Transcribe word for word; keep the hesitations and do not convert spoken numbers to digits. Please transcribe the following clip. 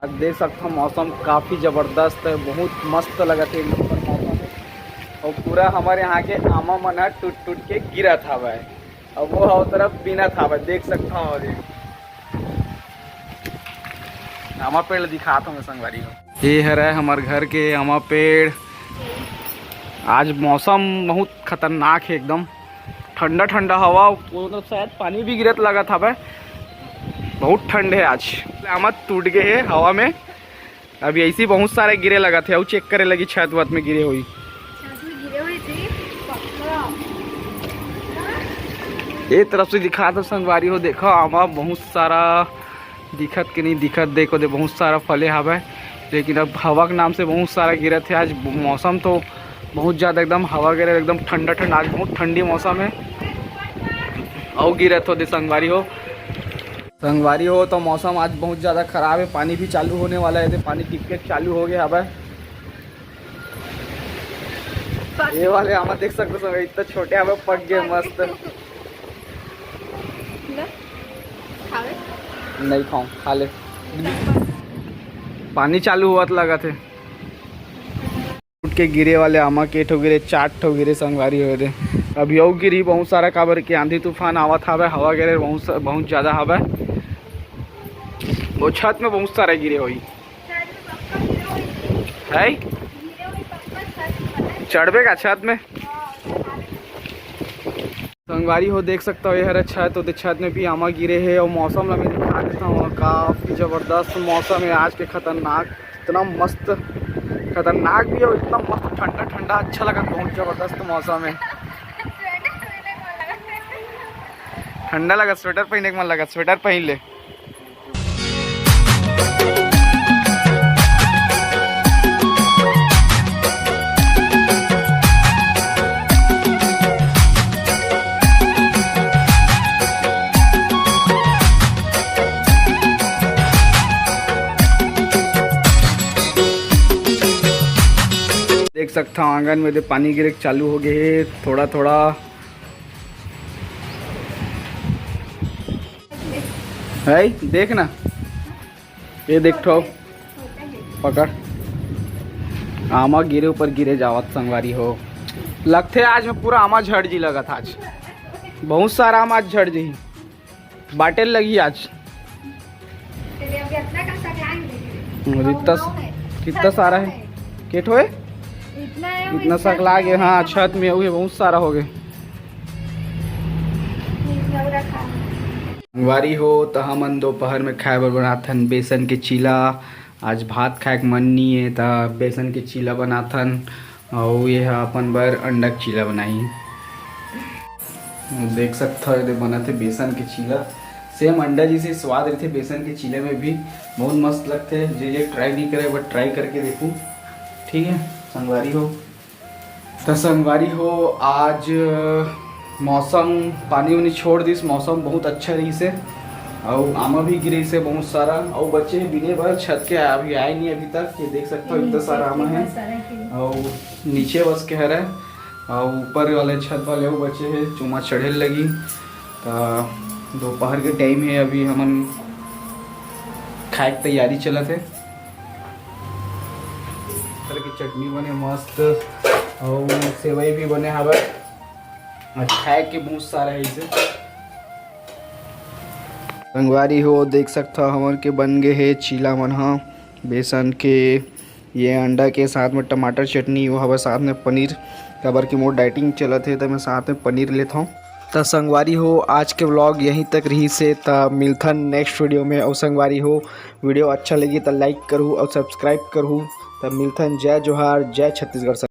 आज देख सकथव, मौसम काफ़ी ज़बरदस्त है, बहुत मस्त लगत है, एक नंबर मौसम है। और पूरा हमारे यहाँ के आमा मन ह टूट टूट के गिरत हवय। अब वो हव तरफ बीनत हवय, देख सकथव। और ये आमा पेड़ दिखात हवं संगवारी हो, ये हरय हमर घर के आमा पेड़। आज मौसम बहुत खतरनाक है, एकदम ठंडा ठंडा हवा, वो तरफ शायद पानी भी गिरत लगत हवय। बहुत ठंड है आज। आमा टूट गए है हवा में। अभी ऐसे ही बहुत सारे गिरे लगत है, अउ चेक करे लगी छत वत में गिरे हुई। छत में गिरे हुई थी, पक्का। ये तरफ से दिखा दो संगवारी हो, देखो आमा बहुत सारा दिखत कि नहीं दिखत, देखो दे बहुत सारा फले हवय, लेकिन अब हवा के नाम से बहुत सारा गिरत है। आज मौसम तो बहुत ज़्यादा एकदम हवा गिरे, एकदम ठंडा ठंडा, आज बहुत ठंडी मौसम है। अउ गिरत हो दे संगवारी हो, संगवारी हो तो मौसम आज बहुत ज़्यादा ख़राब है, पानी भी चालू होने वाला है, तो पानी टिप के चालू हो गया हवय। ये वाले आमा देख सकते हो, इतना छोटे हवय, पक गए मस्त। ले, खावे? नहीं खाऊं, खा ले। पानी चालू हुआ तो लगा थे। टूट के गिरे वाले आमा के ठो गिरे, चार ठो गिरे संगवारी हो दे। अभी अउ गिरी बहुत सारा, काबर के आंधी तूफान आवत हवय, हवा गिरे बहुत सा-, बहुत ज्यादा हवय। वो छत में बहुत सारा गिरे होई। है? चढ़बे का छत में? संगवारी हो देख सकता हो, ये हरा छत, ओदे छत में भी आमा गिरे है। और मौसम ला मैं दिखा देता हूँ, काफी जबरदस्त मौसम है आज के, खतरनाक, इतना मस्त, खतरनाक भी है और इतना मस्त ठंडा ठंडा, अच्छा लगा, बहुत जबरदस्त मौसम है। ठंडा लगा, स्वेटर पहने के मन लगा, स्वेटर पहन ले। देख सकथव आंगन में दे पानी गिरे के चालू हो गए हे थोड़ा थोड़ा। है, देख ना, ये देख ठो, पकड़, आमा गिरे ऊपर गिरे जावत संगवारी हो। लगथे आज में पूरा आमा झड़ जी लगत आज, बहुत सारा आमा आज झड़ जी। बाटे लगी आज। तेरे अभी इतना का सकलांग देखे। और इतना, कितना सारा है? के ठो है? इतना है, इतना सकलाग है। हाँ, छत में हुए बहुत सारा हो गए। संगवारी हो, त हमन दोपहर में खाए बर बनाथन बेसन के चीला। आज भात खाए के मन नहीं है, त बेसन के चीला बनाथन। अउ ये ह अपन बर अंडा के चीला बनाई। देख सकथव, एदे बनत हे बेसन के चीला। सेम अंडा जैसे स्वाद रहिथे बेसन के चीले में भी, बहुत मस्त लगथे। जे जे ट्राई नहीं करे, बट ट्राई करके देखू। ठीक है संगवारी हो, त संगवारी हो, आज मौसम पानी उनी छोड़ दिस, मौसम बहुत अच्छा रहिस हे। अउ आमा भी गिरिस हे बहुत सारा, अउ बचे हे बिने बर छत के, अभी आए नहीं अभी तक। ये देख सकथव, इतना सारा आमा है। अउ नीचे बस के हरे, अउ ऊपर वाले छत वाले वो बचे हे, चुमा चढ़े लगी। त दोपहर के टाइम है, अभी हमन खाए के तैयारी चलत है। तरह की चटनी बने मस्त, अउ सेवई भी बने हवय। आज खाए के बहुत सारा है इसे। संगवारी हो, देख सकथव हमन के बन गए हे चीला मन ह बेसन के, ये अंडा के साथ में टमाटर चटनी, वो हवय साथ में पनीर, काबर कि मोर डाइटिंग चलत हे, त मैं साथ में पनीर लेत हव। त संगवारी हो, आज के व्लॉग यहीं तक रहिस हे, त मिलथन नेक्स्ट वीडियो में। अउ संगवारी हो, वीडियो अच्छा लगी त लाइक करहू अउ सब्सक्राइब करहू। त मिलथन, जय जोहार, जय छत्तीसगढ़।